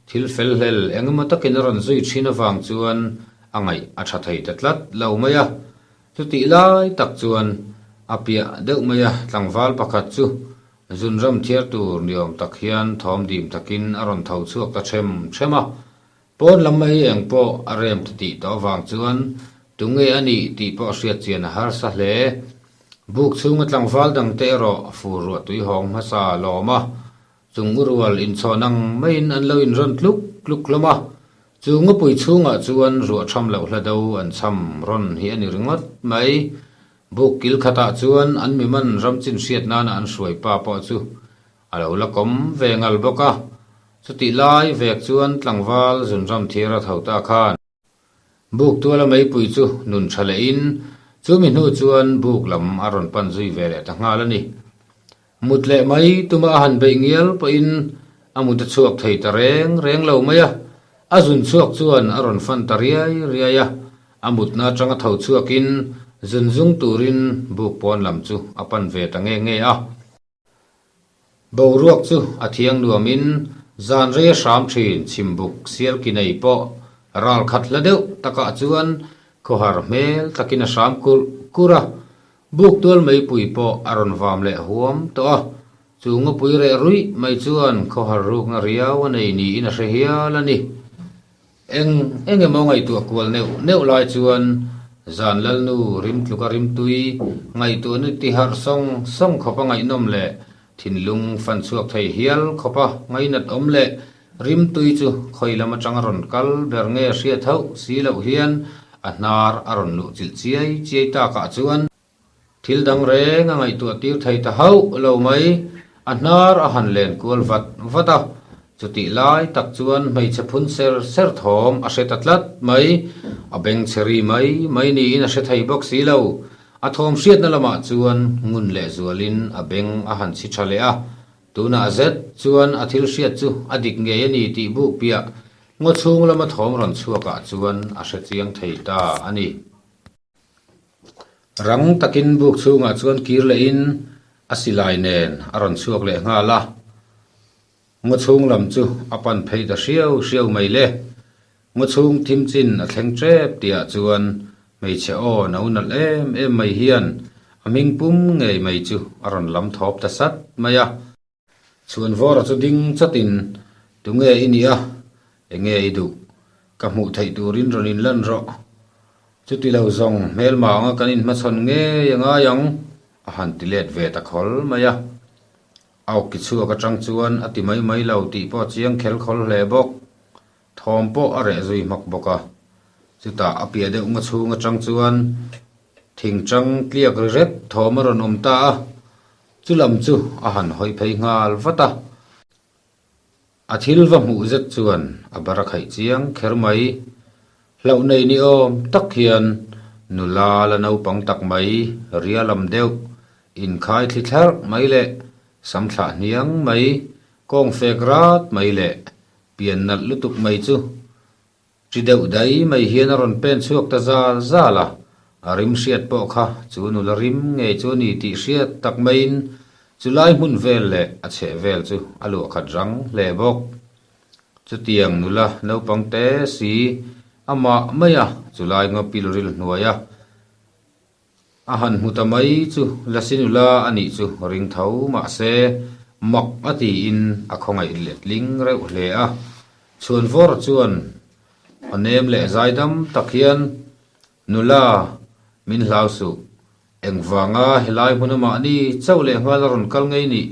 thil fel hlel eng emaw takin a rawn zui thin avang chuan a ngaih a tha thei ta tlat lo mai a. Chutih lai tak chuan a piah deuh mai a tlangval pakhat chu zunram thiar tur ni awm tak hian thawm dim takin a rawn tho chhuak ta them them a. Pawn lam mai eng pawh a rem ti tih tawh avang chuan tunge a nih tih pawh hriat chian a harsa hle. Buk chhunga tlangval dangte erawh fur ruah tui hawng hmasa lawm a, chung u rual inchhawn ang maiin an lo inrawn tluk tluk hlawm a. Chu ngawpui chhungah chuan ruah tham loh hla do an cham rawn hi a ni ringawt mai. Buk kil khatah chuan an mi man ram chin hriat nana an hruai pa pawh chu A lo la kawm ve ngal bawk a, chutih lai vek chuan tlangval zunram thir a tho ta khan. Buk tuala meipui chu nun tha lehin chumi hnu chuan buk lam a rawn pan zui ve leh ta nghal a ni. Mut leh mai tuma a han beih ngial pawhin a mut a chhuak thei ta reng reng lo mai a, a zun chhuak chuan a rawn fan ta riai riai a, a mutna atanga tho chhuakin zun zung turin buk pawn lam chu a pan ve ta nge nge a. Boruak chu a thiang nuamin zan rei a hram thin chhimbuk sial ki nei pawh ral khat hla deuh takah chuan khawhar hmel takin a hram kurh kurh a, buk tual meipui pawh a rawn vam leh huam tawh a, chu ngawpui reh ruih mai chuan khawhar rukna riau a nei niin a hre hial a ni. Eng eng emaw ngaihtuah kual neuh neuh lai chuan zan lalnu rim tluka rimtui ngaihtuahna ti harh sawng sawng khawpa ngaihnawm leh thinlung fan chhuak thei hial khawpa ngainat awm leh rimtui chu khawi lam atanga rawn kal ber nge hriat hauh si loh hian a hnar a rawn luh chilh chiai chiai takah chuan Thil dang reng a ngaihtuah tir thei ta hauh lo mai, a hnar a han len kual vat vat a, chutih lai tak chuan hmeichhe phun ser ser thawm a hre ta tlat mai, a beng chhe ri mai mai niin a hre thei bawk si lo, a thawm hriatna lamah chuan ngun leh zualin a beng a han chhi tha leh a, tunah zet chuan a thil hriat chu a dik ngei a ni tih buk piah ngaw chhung lama thawm rawn chhuakah chuan a hre chiang thei ta a ni. Rang takin buk chhungah chuan kir lehin a silai nen a rawn chhuak leh nghal a, ngaw chhung lam chu a pan phei ta hriau hriau mai le. Ngaw chhung thim chin a thleng tep tihah chuan hmeichhe aw no nalh em em mai hian a hming pum ngei mai chu a rawn lam thawp ta sat mai a. Chhuanvawra chu ding chatin, Tunge i nih a? Enge i duh? Ka hmuh theih turin rawn inlan rawh. Chuti lo zawng hmelma anga kan inhmachhawn ngei a ngai ang, a han ti let ve ta khawl mai a. A awki chhuak atang chuan a ti mai mai lo tih pawh chiang khel khawl hle bawk. Thawm pawh a reh zui hmak bawk a. Chutah a piah deuh nga chhung atang chuan thingtang tliak ri rep thawm a rawn awm ta a. Chu lam chu a han hawi phei nghal vat a, a thil va hmuh zet chuan a bar a khaih chiang kher mai. Hlauh nei ni awm tak hian nula la naupang tak mai, ria lam deuh, inkhai thli thlarh mai leh sam thlah hniang mai, kawng fek rat mai leh pian nalh lutuk mai chu Chi deuh dai mai hian a rawn pen chhuak ta zal zal a, a rim hriat pawh kha chu nula rim ngei chu a ni tih hriat tak maiin chu lai hmun vel leh a chheh vel chu a luah khat rang hle bawk. Chutiang nula naupang te si amah mai a chu lai ngaw pilril hnuai a, A han hmu ta mai chu Lasi nula a nih chu ring tho mah se mak a tiin a khawngaih letling reuh hle a. Chhuanvawr chuan a nem leh zaidam tak hian, Nula, min hlau suh. Engvanga helai hmuna mahni chauh leh nghal a rawn kal ngei nih?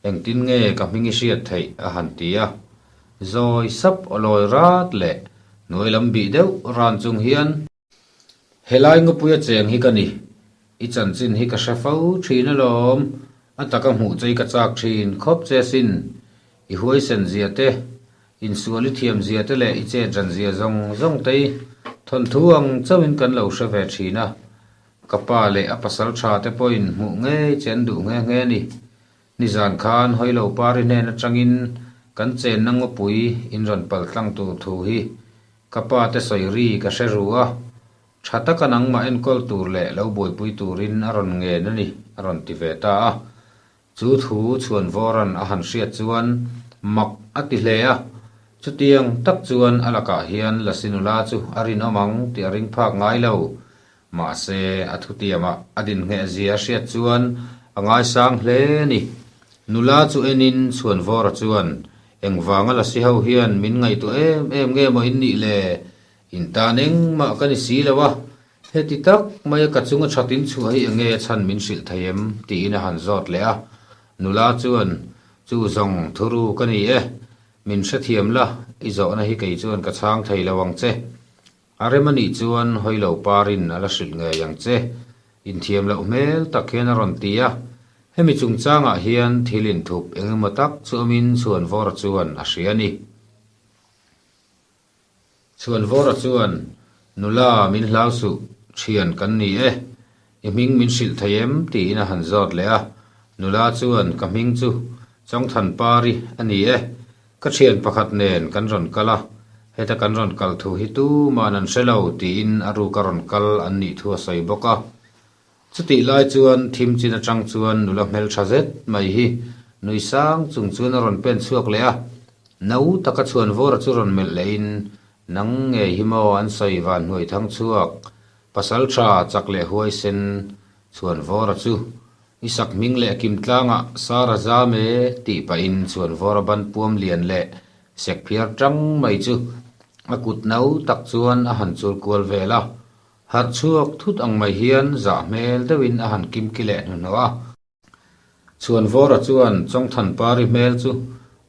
Engtin nge ka hming i hriat theih? a han ti a. Zawi sap aw lawi rat leh hnuai lam bih deuh ran chung hian, Helai ngawpuia cheng hi ka ni. I chanchin hi ka hre fo thin alawm. A taka hmuh che i ka chak thin khawp che sin. I huaisen zia te, insual i thiam zia te leh i chet ran zia zawng zawng te i thawnthu ang chauhin kan lo hre ve thin a. Ka pa leh a pasal tha te pawhin hmuh ngei che an duh nghe nghe a ni. Nizan khan Hawilo Pari hnen atangin kan chenna ngawpui in rawn pal tlang tur thu hi ka pa te sawi ri ka hre ru a, tha taka nangmah enkawl tur leh lo buaipui turin a rawn ngen a ni, a rawn ti ve ta a. Chu thu Chhuanvawra'n a han hriat chuan mak a ti hle a, chutiang tak chuan a lakah hian Lasi nula chu a rinawm ang tih a ring phak ngai lo. Mahse, a thutiamah a dinhngheh zia a hriat chuan a ngaisang hle a ni. Nula chu enin Chhuanvawra chuan, Engvanga Lasi ho hian min ngaihtuah em em nge maw in nih le? In tan engmah ka ni si lo a, heti tak maia ka chunga that in chhuah hi enge a chhan min hrilh thei em? tiin a han zawt leh a. Nula chuan, Chu zawng thuru ka ni e, min hrethiam la, i zawhna hi kei chuan ka chhang thei lo ang che. A rem a nih chuan hawi lo parin a la hrilh ngei ang che, inthiam loh hmel tak hian a rawn ti a. Hemi chungchangah hian thil inthup eng emaw tak chu awmin Chhuanvawra chuan a hria a ni. Chhuanvawra chuan, Nula min hlau suh, thian kan ni e. I hming min hrilh thei em? tiin a han zawt leh a. Nula chuan, Ka hming chu Chawngthanpari a ni e. Ka thian pakhat nen kan rawn kal a, heta kan rawn kal thu hi tuman an hre lo tiin a ruka rawn kal an nih thu a sawi bawk a. Chutih lai chuan thim chin atang chuan nula hmeltha zet mai hi nui sang chung chuan a rawn pen chhuak leh a, no taka chhuan vawra chu rawn melh lehin, Nang ngei hi maw an sawi van hnuai thang chhuak, pasal tha chak leh huaisen chhuan vawra chu I sak hming leh kim tlangah Sara zam e tih pahin Chhuanvawra ban puam lian leh sek phiar tang mai chu a kut no tak chuan a han chul kual vel a. Harh chhuak thut ang mai hian zah hmel deuhin a han kimki leh hnuhnawh a. Chhuanvawra chuan Chawngthanpari hmel chu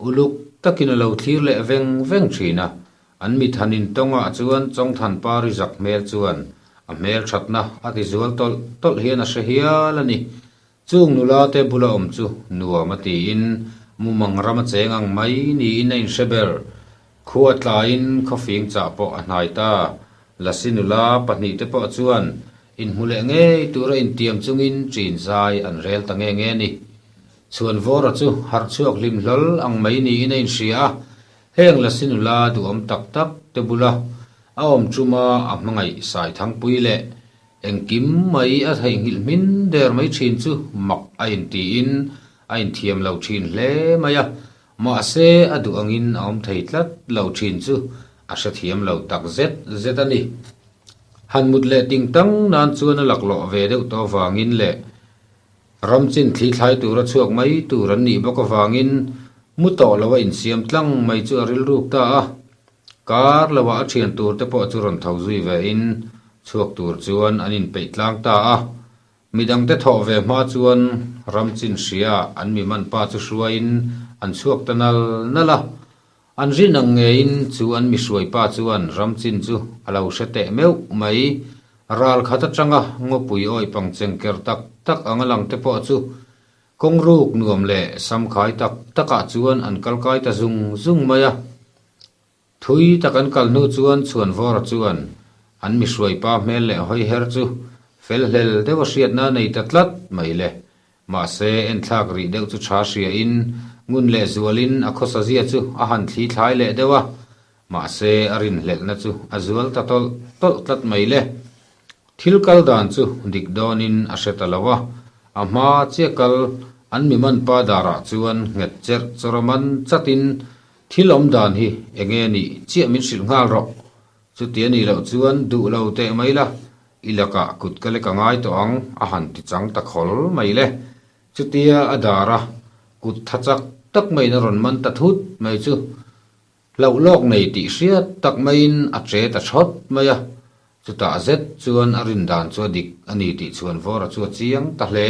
uluk takin a lo thlir leh veng veng thin a. An mit han intawngah chuan Chawngthanpari zak hmel chuan a hmel thatna a ti zual tawlh tawlh hian a hre hial a ni. Chung nula te bula awm chu nuam a tiin mumang ram a cheng ang mai niin a inhre ber. Khua tlaiin khawfing chah pawh a hnai ta. Lasi nula pahnihte pawh chuan inhmu leh ngei tura intiam chungin ṭin zai an rel ta nge nge a ni. Chhuanvawra chu harh chhuak hlim hlawl ang mai niin a inhria a, Heng Lasi nula duhawm tak tak te bula a awm chuma a hmangaih Saithangpui leh engkim mai a theihnghilh hmin der mai thin chu mak a intiin a inthiam lo thin hle mai a, mahse a duh angin a awm thei tlat lo thin chu a hrethiam lo tak zet zet a ni. Han mut leh ting tang nan chuan a laklawh ve deuh tawh avangin leh Ram chin thli thlai tura chhuak mai tur an nih bawk avangin mu tawh lo a insiam tlang mai chu a rilruk ta a. Kar loah a thian tur te pawh chu rawn tho zui ve in chhuak tur chuan an inpeih tlang ta a. Midangte thawh ve hma chuan ram chin hria an mi man pa chu hruaiin an chhuak ta nal nal a. An rin ang ngeiin chu an mi hruai pa chuan ram chin chu a lo hre teh meuh mai. Ral khat atanga ngawpui awih pang cheng ker tak tak anga lang te pawh chu kawng ruk nuam leh samkhai tak takah chuan an kal kai ta zung zung mai a. Thui tak an kal hnu chuan Chhuanvawra chuan an mi hruai pa hmel leh hawi her chu fel hlel deuh a hriatna a nei ta tlat mai le. Mahse, enthlak rih deuh chu tha hriain, ngun leh zualin a khawsa zia chu a han thli thlai leh deuh a. Mahse, a rinhlelhna chu a zual ta tawlh tawlh tlat mai le. Thil kal dan chu dik dawnin a hre ta lo a, a hma chiah kal an mi man pa darah chuan nghet cherh chawr a man chatin, Thil awm dan hi enge nih chiah min hrilh nghal rawh. Chuti a nih loh chuan duh lo teh mai la, i lakah kut ka lek a ngai tawh ang, a han ti chang ta khawl mai le. Chutia a dar a, kut tha chak tak maiin a rawn man ta thut mai chu hlauh lawk nei tih hriat tak maiin a che ta thawt mai a. Chutah zet chuan a rin dan chu a dik a ni tih chhuan vawra chu a chiang ta hle.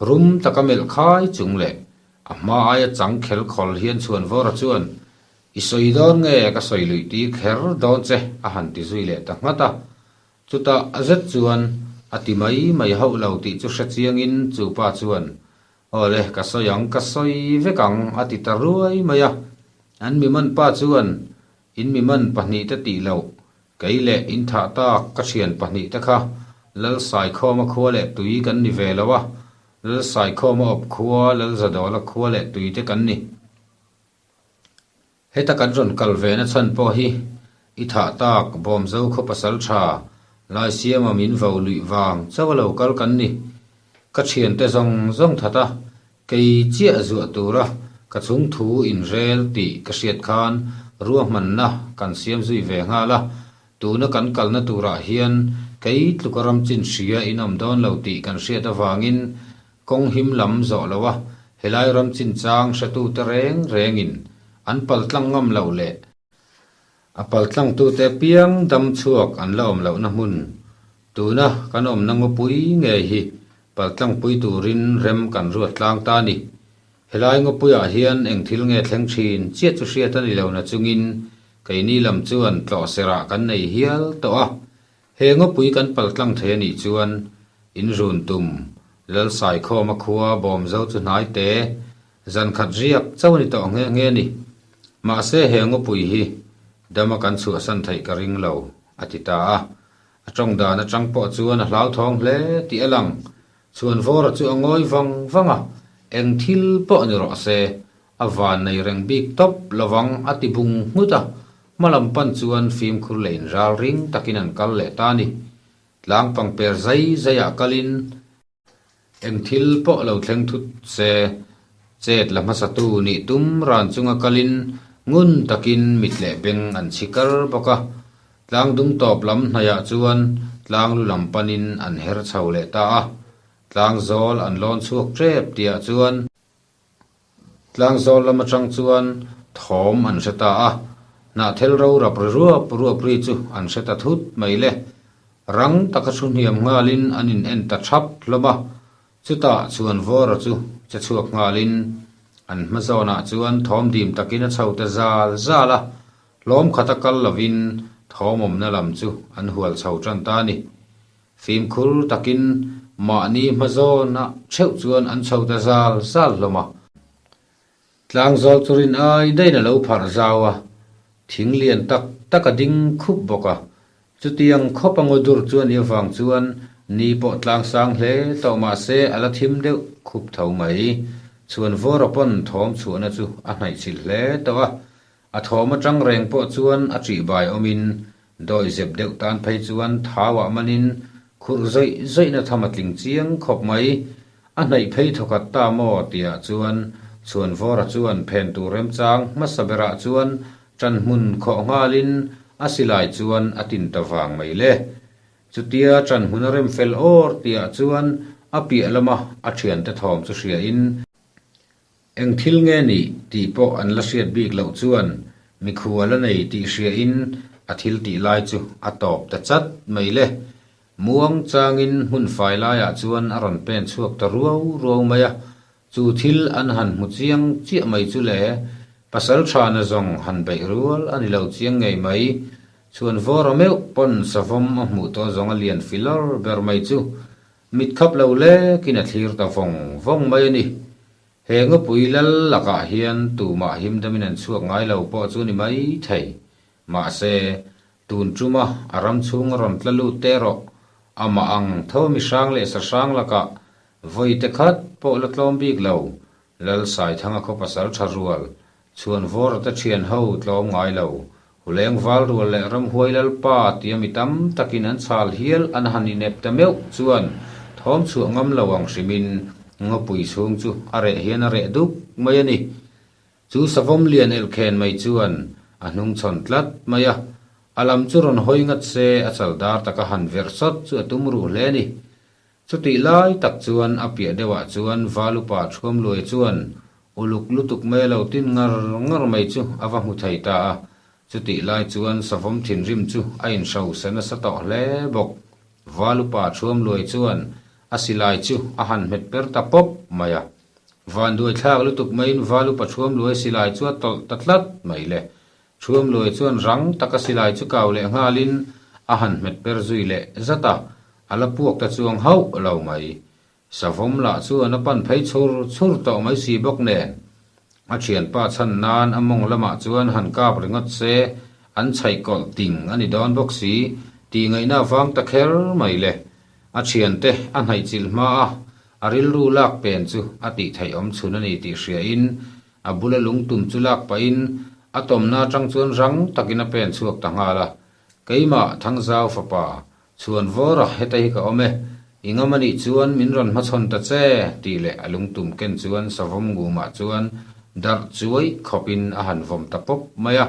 Rum taka melh khai chung leh a hma aia chang khel khawl hian chhuan vawra chuan I sawi dawn nge ka sawi luih ti kher dawn che a han ti zui leh ta nghat a. Chutah a zet chuan a ti mai mai hauh lo tih chu hre chiangin chu pa chuan. Awle, ka sawi ang, ka sawi vek ang, a ti ta ruai mai a. An mi man pa chuan, In mi man pahnihte tih loh, kei leh in thah tak ka thian pahnihte kha Lalsaikhawma khua leh tui kan ni ve lo a, Lalsaikhawma awp khua Lalzadawla khua leh tuite kan ni. Heta kan rawn kal ve na chhan pawh hi i thah tak Bawmzo khaw pasal tha Laisiama min vo luih vang chauh a lo kal kan ni. Ka thiante zawng zawng that a, kei chiah zuah tura ka chung thu inrel tih ka hriat khan ruahmanna kan siam zui ve nghal a, tuna kan kalna turah hian kei tluka ram chin hria in awm dawn lo tih kan hriat avangin Kawng him lam zawh lo a, helai ram chinchang hretute reng rengin an paltlang ngam loh leh a paltlangtute piang dam chhuak an la awm lohna hmun tuna kan awmna ngawpui ngei hi paltlangpui turin rem kan ruat tlang ta a ni. Helai ngawpuiah hian eng thil nge thleng thin chiah chu hriat a ni lo na chungin keini lam chuan tlawhserah kan nei hial tawh a, He ngawpui kan paltlang thei a nih chuan in run tum Lalsaikhawma khua Bawmzo chu hnai te zan khat riak chauh a ni tawh nghe nghe a ni. Mahse he ngawpui hi dama kan chhuahsan theih ka ring lo, a ti ta a. A tawng dan atang pawh chuan a hlauthawng hle tih a lang. Chhuanvawra chu a ngawi vang vang a, eng thil pawh ni rawh se, A van nei reng bik tawp lovang a ti bung nghut a, hma lam pan chuan fimkhur leh inral ring takin an kal leh ta a ni. Tlang pangper zai zaiah kalin eng thil pawh lo thleng thut se, chet la hmasatu nih tum ran chunga kalin ngun takin mit leh beng an chhi kar bawk a. Tlang dung tawp lam hnaiah chuan tlang lu lam panin an her chho leh ta a, tlang zawl an lawn chhuak tep tihah chuan, Tlangzawl lam atang chuan thawm an hre ta a, hnahthel ro rap ri ruap ruap ri chu an hre ta thut mai le. Rang taka thu hniam nghalin an in en ta thap hlawm a, chutah Chhuanvawra chu che chhuak nghalin an hma zawnah chuan thawm dim takin a chho ta zal zal a, hlawm khata kal lovin thawm awmna lam chu an hual chho tan ta a ni. Fimkhur takin mahni hmazawn a theuh chuan an chho ta zal zal hlawm a. Tlangzawl chu rin ai dain a lo pharh zau a, thing lian tak tak a ding khup bawk a. Chutiang khawp a ngaw dur chu a nih avang chuan ni pawh tlangsang hle tawh mah se a la thim deuh khup tho mai. Chhuanvawra pawn thawm chhuahna chu a hnaihchilh hle tawh a, A thawm atang reng pawh chuan a ṭihbai awmin dawi zep deuh tan phei chuan thauah manin khurh zawih zawihna tham a tling chiang khawp mai. A hnaih phei thawkhat ta maw tihah chuan Chhuanvawra chuan phen tur remchang hmasa berah chuan ṭan hmun khawh nghalin a silai chuan a tin ta vang mai le. Chutia ṭan hmun a rem fel awr tihah chuan a piah lama a ṭhiante thawm chu hriain, Eng thil nge nih tih pawh an la hriat bik loh chuan mikhual a nei tih hriain a thil tih lai chu a tawp ta chat mai le. Muang changin hmun fai laiah chuan a rawn pen chhuak ta ruau ruau mai a, chu thil an han hmu chiang chiah mai chu le, pasal tha na zawng han beih rual a ni lo chiang ngei mai. Chhuan vawra meuh pawn savawm a hmuh tawh zawng a lian filawr ber mai chu Mit khap lo lekin a thlir ta vawng vawng mai a ni. He ngawpui lal lakah hian tumah himdamin an chhuak ngai lo pawh chu ni mai thei. Mahse, tun tuma a ram chhung a rawn tla lut teh erawh amah ang tho mihrang leh sahrang lakah vawi te khat pawh la tlawm bik lo. Lal Saithanga khaw pasal tha rual, chhuan vawra te thian ho tlawm ngai lo. Huleng val rual leh ramhuai lalpa tia mi tam takin an chhal hial an han inep ta meuh chuan thawm chhuah ngam lo ang hrimin ngawpui chhung chu a reh hian a reh duk mai a ni. Chu savawm lian elkhen mai chuan a hnung chhawn tlat mai a, a lam chu rawn hawi ngat se a chal dar taka han verh sawt chu a tum ruh hle a ni. Chutih lai tak chuan a piah deuhah chuan Valupa Thuamluai chuan uluk lutuk mai a lo tin ngar ngar mai chu a va hmu thei ta a. Chutih lai chuan savawm thinrim chu a inhrosa nasa tawh hle bawk. Valupa Thuamluai chuan a silai chu a han hmet per ta pawp mai a. Vanduai thlak lutuk maiin Valupa Thuamluai silai chu a tawlh ta tlat mai le. Thuamluai chuan rang taka silai chu kau leh nghalin a han hmet per zui leh zat a, a la puak ta chuang hauh lo mai. Savawm lah chuan a pan phei chhur chhur tawh mai si bawk nen. A thianpa chhan nan a mawng lamah chuan han kap ringawt se, an chhaih kawlh ting a ni dawn bawk si tih ngaihna avang ta kher mai le. A thiante a hnaih chilh hma a, a rilru lak pen chu a tih theih awm chhun a ni tih hriain a bula lungtum chu lak pahin a tawmna atang chuan rang takin a pen chhuak ta nghal a. Keimah Thangzau fapa Chhuan vawra heta hi ka awm e, i ngam anih chuan min rawn hmachhawn ta che, tih leh a lungtum ken chuan savawm ngumah chuan darh chuai khawpin a han vawm ta pawp mai a.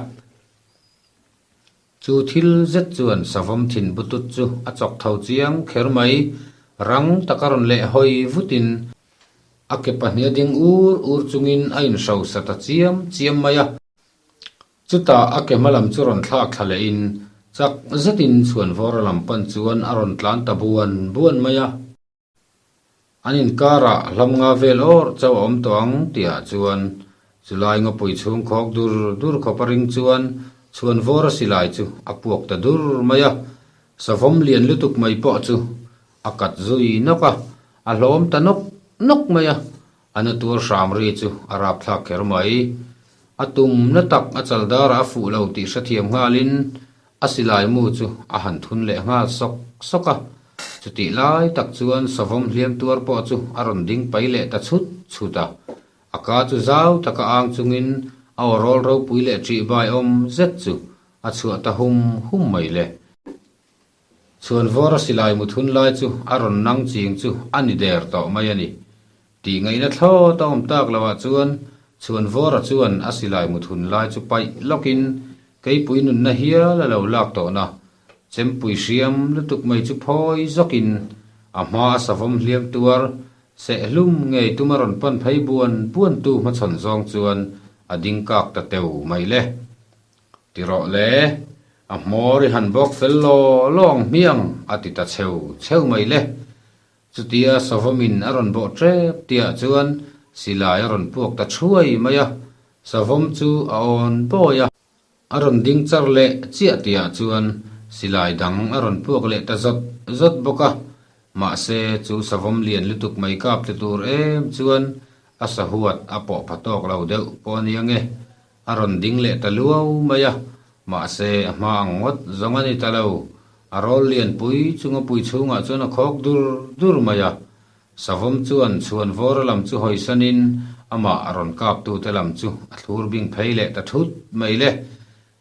Chu thil zet chuan savawm thin butut chu a chawk tho chiang kher mai, rang taka rawn leh hawi vutin a ke pahniha ding ur ur chungin a inhrosa ta chiam chiam mai a. Chutah a ke hma lam chu rawn thlak thla lehin chak zetin chhuanvawra lam pan chuan a rawn tlan ta buan buan mai a. An inkarah hlam nga vel awrh chauh a awm tawh ang tihah chuan chulai ngawpui chhung khawk dur dur khawp a ring chuan chhuanvawra silai chu a puak ta dur mai a. Savawm lian lutuk mai pawh chu a kat zui nawk a, a hlawm ta nawk nawk mai a. A na tuar hram ri chu a rapthlak kher mai. A tum na tak a chal darah a fuh lo tih hrethiam nghalin a silai mu chu a han thun leh nghal sawk sawk a. Chutih lai tak chuan savawm hliam tuar pawh chu a rawn ding pai leh ta chhut chhut a. A ka chu zau taka ang chungin a aw rawl ropui leh ṭih bai awm zet chu a chhuah ta hum hum mai le. Chhuanvawra silai mu thun lai chu a rawn nang ching chu a ni der tawh mai a ni. Tih ngaihna thlawt a awm tak loah chuan Chhuanvawra chuan a silai mu thun lai chu paih lawkin keipui nunna hial a lo lak tawhna chempui hriam lutuk mai chu phawi zawkin a hma a savawm hliam tuar sehlum ngei tuma rawn pan phei buan buantu hmachhawn zawng chuan a ding kak ta teu mai le. Ti rawh le, a hmawr i han bawk fel law law ang hmiang a ti ta cheu cheu mai le. Chutia Savawmin a rawn bawh tep tihah chuan silai a rawn puak ta thuai mai a, Savawm chu a awn bawi a. A rawn ding char leh chiah tihah chuan silai dang a rawn puak leh ta zawt zawt bawk a, mahse chu Savawm lian lutuk mai kap tlu tur em chuan a sahuat a pawh pha tawk lo deuh pawh a nia nge. A rawn ding leh ta luau mai a, mahse a hma ang ngawt zawng a ni ta lo. A rawl lianpui chunga pui chhungah chuan a khawk dur dur mai a. Savawm chuan chhuanvawra lam chu hawisanin amah a rawn kaptute lam chu a thlur bing phei leh ta thut mai le.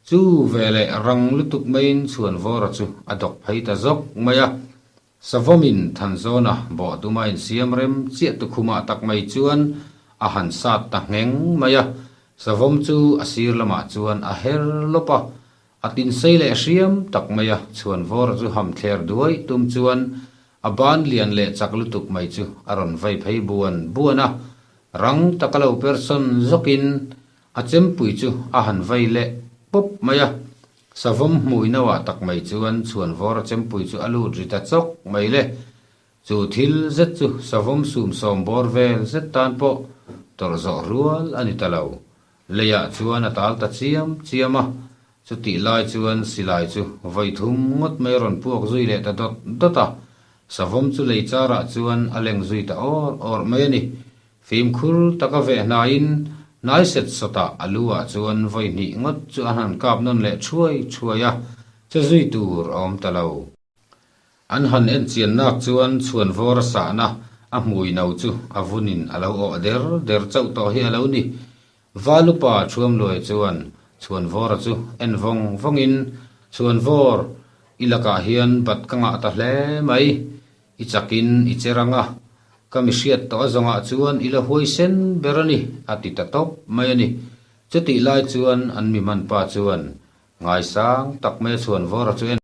Chu veleh rang lutuk maiin chhuanvawra chu a dawk phei ta zawk mai a. Savawmin Thanzawna bawh tuma insiam rem chiah tukhumah tak mai chuan a han sat ta ngheng mai a, Savawm chu a sir lamah chuan a her lawp a, a tinsei leh hriam tak mai a, chhuanvawra chu ham thler duai tum chuan a ban lian leh chak lutuk mai chu a rawn vei phei buan buan a, rang taka lo persawn zawkin a chempui chu a han vei leh pawp mai a. Savawm hmui nauah tak mai chuan chhuanvawra chempui chu a lut ri ta chawk mai le. Chu thil zet chu savawm sum sawm bawr vel zet tan pawh tawrh zawh rual a ni ta lo. Leiah chuan a tal ta chiam chiam a, chutih lai chuan silai chu vawi thum ngawt mai a rawn puak zui leh ta dawt dawt a, savawm chu lei charah chuan a leng zui ta awr awr mai a ni. Fimkhur taka veh hnaiin hnai set sawtah a lu ah chuan vawi hnih ngawt chu a han kap nawn leh thuai thuai a, che zui tur a awm ta lo. An han en chian nak chuan chhuanvawr a sahna a hmui no chu a vunin a lo awh der der chauh tawh hi a lo ni. Valupa Thuamluai chuan chhuanvawra chu en vawng vawngin, Chhuanvawr, i lakah hian bat ka ngah ta hle mai. I chakin i che rang a, ka mi hriat tawh a zawngah chuan i la huaisen ber a ni, a ti ta tawp mai a ni. Chutih lai chuan an mi man pa chuan ngaisang tak mai a chhuan vawra chu en.